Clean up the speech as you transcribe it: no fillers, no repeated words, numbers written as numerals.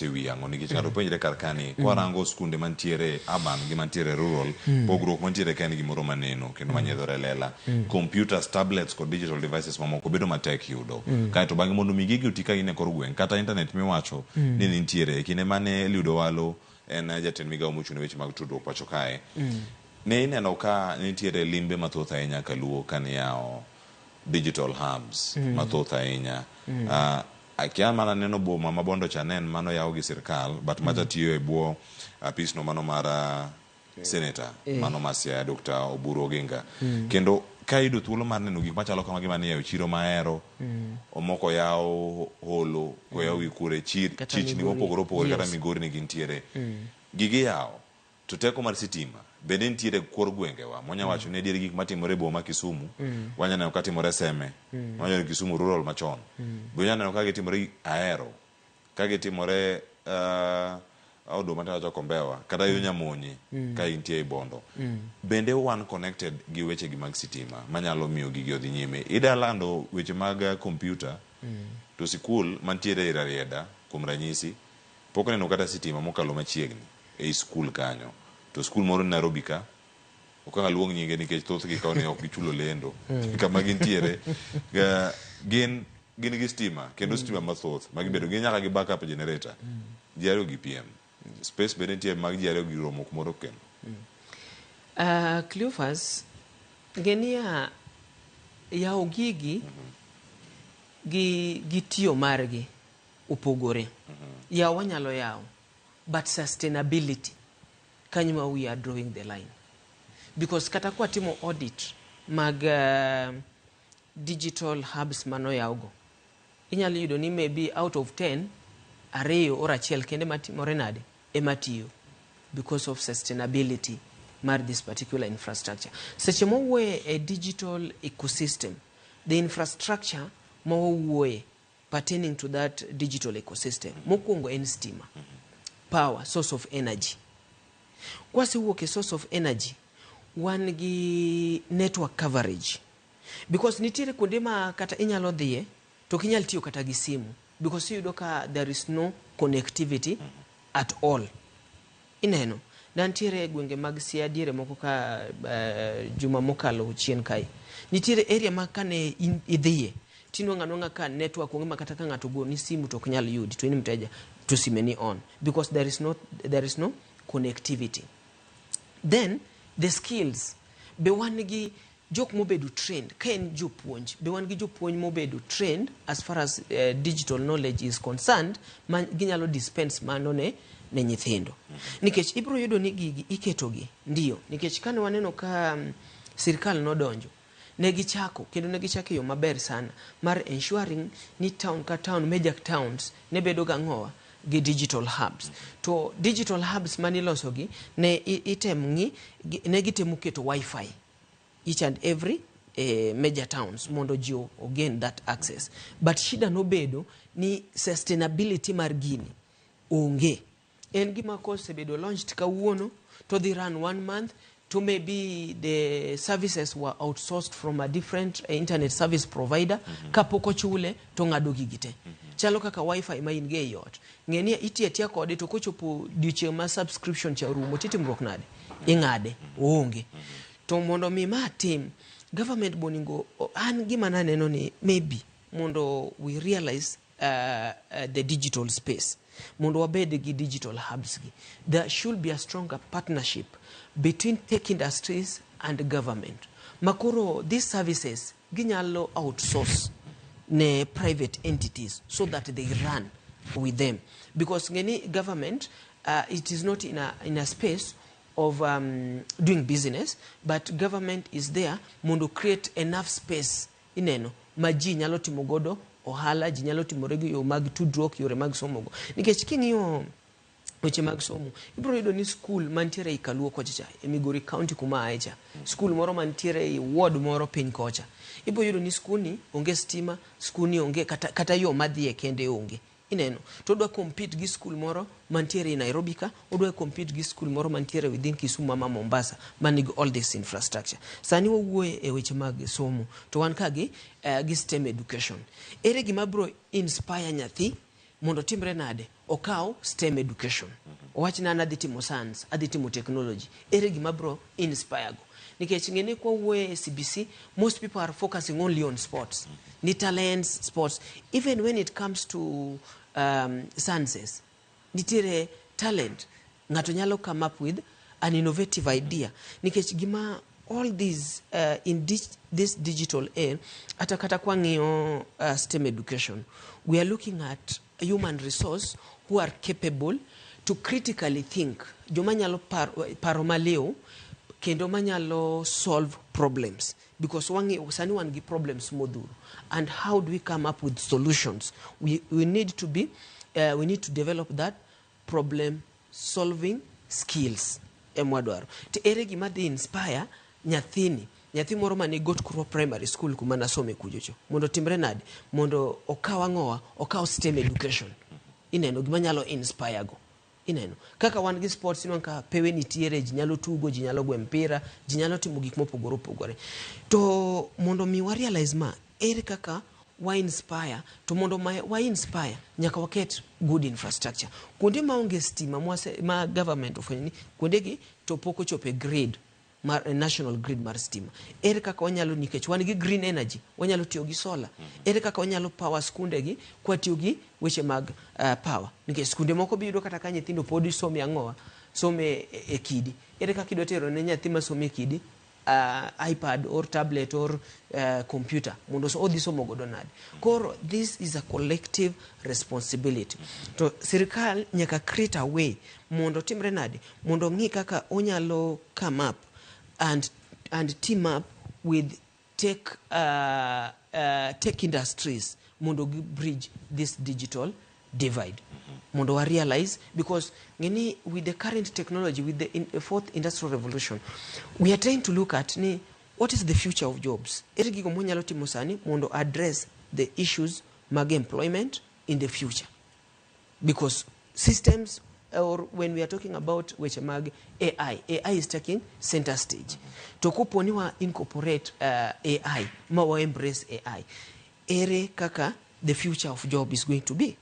E wi ang'o? Nikech ng'ato penjre kar kani, kwarango skunde mantiere urban gi mantiere rural, pogruok mantiere ka en gimoro maneno kendo manyiedhore e lela. Computers, tablets kod digital devices mamoko bedo matek yudo. Kaeto bang'e mondo mi gigi oti ka gin e kor gweng', kata internet miwacho ni nintiere, e kinde mane Eliud Owalo en jatend migawo mochung' ne weche mag tudruok pacho kae, ne ineno ka nitiere limbe mathoth ahinya kaluo kaniyawo digital hubs mathoth ahinya. Akia mana neno boma ma Bondo cha ne en mano yaw gi sirkal but macha tiyo e bwo apis no mano mar senator mano ma Siaya Dr. Oburu Oginga. Kendo ka iyudo thuolo mar neno gik machalo kamagi mane iyawo e chiro Mahero, moko yaw Holo, oyaw gi kure, chir, Kata chichni Migori. mopogore opogore kata Migori ne gintiere. Gigi yawo to teko mar sitima bende nitiere kor gwengewa mwanya wacho ni adier gik matimore e boma ma Kisumu wanya neno ka timore Seme, wanya neno Kisumu rural machon, be wanya neno ka gitimore Ahero, ka gitimore Oduma tawacho Kombewa kata yo Nyamonye ka intie ei Bondo. Bende wan connected gi weche gi mag sitima manyalo miyo gigi odhi nyime. Ida lando weche mag computer to sikul mantiere ei Rarieda kuom ranyisi pok oneno kata sitima mokalo machiegni ei skul kanyo. To skul moro ni Nairobi ka, ok ang' aluong nyinge nikech thothgi koni ok gichulo lendo. Kama gintiere, gin gin gi stima kendo stima mathoth ma gibedo gin nyaka gi backup generator. Ji ariyo gi piem. Space bende nitie mag ji ariyo gi romo kumoro kendo. Cleophas, ng'e niya, yawo gigi gi tiyo margi opogore. Yawo wanyalo yawo, but sustainability kanyo ma we are drawing the line. Because kata kwatimo audit mag digital hubs manoyawgo, inyalo yudo ni maybe out of 10, ariyo or achiel kende matimore nade ema tiyo because of sustainability mar this particular infrastructure. Seche mwawuoye e digital ecosystem, the infrastructure ma wawuoye pertaining to that digital ecosystem, mokwongo en stima, power, source of energy. Kwasewuok e source of energy, wan gi network coverage. Because nitiere kuonde ma kata inyalo dhiye to ok inyal tiyo kata gi simu because iyudo ka there is no connectivity at all. Ineno, nantiere e gwenge mag Siaya diere moko ka juma mokalo chien kae. Nitiere area ma kane in idhiye tinwang'o anwang'a ka network onge ma kata ka ng'ato ogoni simu to ok nyal yudi to in mteja to sime ni on because there is no connectivity. Then the skills be wan gi jok mobedo trained ka en jopuonj be wan gi jopuonj mobedo trained as far as digital knowledge is concerned ma ginyalo dispense mano ne nyithindo nikech ibiro yudo ni gigi iketogi ndiyo nikech kane waneno ka sirkal nodonjo ne gichako kendo ne gichako e yo maber sana mar ensuring ni town ka town, major towns ne bedo gang'owa gi digital hubs. To digital hubs manilosogi ne item ng'i ne gitemo keto wifi each and every major towns mondo ji ogain that access, but shida nobedo ni sustainability mar gini onge. En gima kosebedo launched kawuono to dhi run one month to maybe the services were outsourced from a different internet service provider. Kapok ochule to ng'ado gigi te. Chalo kaka wifi ma in go ei ot, ng'e ni itiyo atiya kode to kochopo odiochieng' ma subscription cha orumo titimruok nade, ing'ade oonge. To mondo mi ma tim government boningo an gima naneno ni maybe mondo we realize the digital space, mondo wabed gi digital hubs gi, there should be a stronger partnership between tech industries and government makoro these services ginyalo outsource ne private entities so that they run with them, because ng'eni government it is not in a space of doing business, but government is there mondo create enough space ineno ma ji nyalo timo godo ohala, ji nyalo timore gi yo mag tudruok, yore mag somo go, nikech king'iyo weche mag somo ibiro yudo ni skul mantiere ei Kaluo kocha cha e Migori County kuma ae cha, skul moro mantiere ei ward moro piny kocha, ibiro yudo ni skul ni onge stima, skul ni onge kata yo madhiye kende onge, ineno. To odwa compete gi skul moro mantiere e Nairobi ka, odwa compete gi skul moro mantiere within Kisumu ama Mombasa manigi all this infrastructure. Sani wawuoye e weche mag somo to wan ka gi STEM education. Ere gima biro inspire nyathi mondo otimre nade? okaw STEM education. Owach ni an adhi timo science, adhi timo technology. Ere gima bro inspire go? Nikech ng'e ni kwawuoyo e CBC, most people are focusing only on sports. Ni talents, sports. Even when it comes to sciences, nitiere talent. Ng'ato nyalo come up with an innovative idea. Nikech gima all these in this digital era, ata kata kwang'iyo STEM education, we are looking at human resource who are capable to critically think. Joma nyalo paro maliw kendo manyalo solve problems, because wang'iyo sani wan gi problems modhuro, and how do we come up with solutions? We need to develop that problem solving skills emwadwaro. To ere gima dhi inspire nyathini, nyathi moro mane Got Kurwa Primary School kuma nasome kuchocho, mondo timre nade mondo okaw ang'owa, okaw STEM education? Ineno gima nyalo inspire go. Ineno kaka wan gi sports, ineno ka pewe nitiere, ji nyalo tugo, ji nyalo gwe mpira, ji nyalo timo gik mopogore opogore. To mondo mi wa realize ma, ere kaka wa inspire? To mondo ma wa inspire, nyaka waket good infrastructure kuonde maonge stima mwase, ma government ofwenyo ni kuondegi to pok ochopo e grid mar national grid mar stima. Ere kaka wanyalo, nikech wan gi green energy, wanyalo tiyo gi solar, ere kaka wanyalo power skundegi kwatiyo gi weche mag power? Nikech skunde moko biyudo kata ka nyithindo pod some ang'owa, some e kidi. Ere kaka idwa tero ne nyathi masomo e kidi iPad or tablet or computer mondo odhi somo godo nade? Koro this is a collective responsibility. To sirikal nyaka create a way mondo timre nade mondo ng'i kaka onyalo come up and team up with tech industries mondo gi bridge this digital divide, mondo wa realize, because ng'eni with the current technology, with the fourth industrial revolution, we are trying to look at ni what is the future of jobs. Ere gigo mwanyalo timo sani mondo address the issues mag employment in the future? Because systems, or when we are talking about weche mag AI, AI is taking center stage. To kopo ni wa incorporate AI, ma wa embrace AI, ere kaka the future of job is going to be?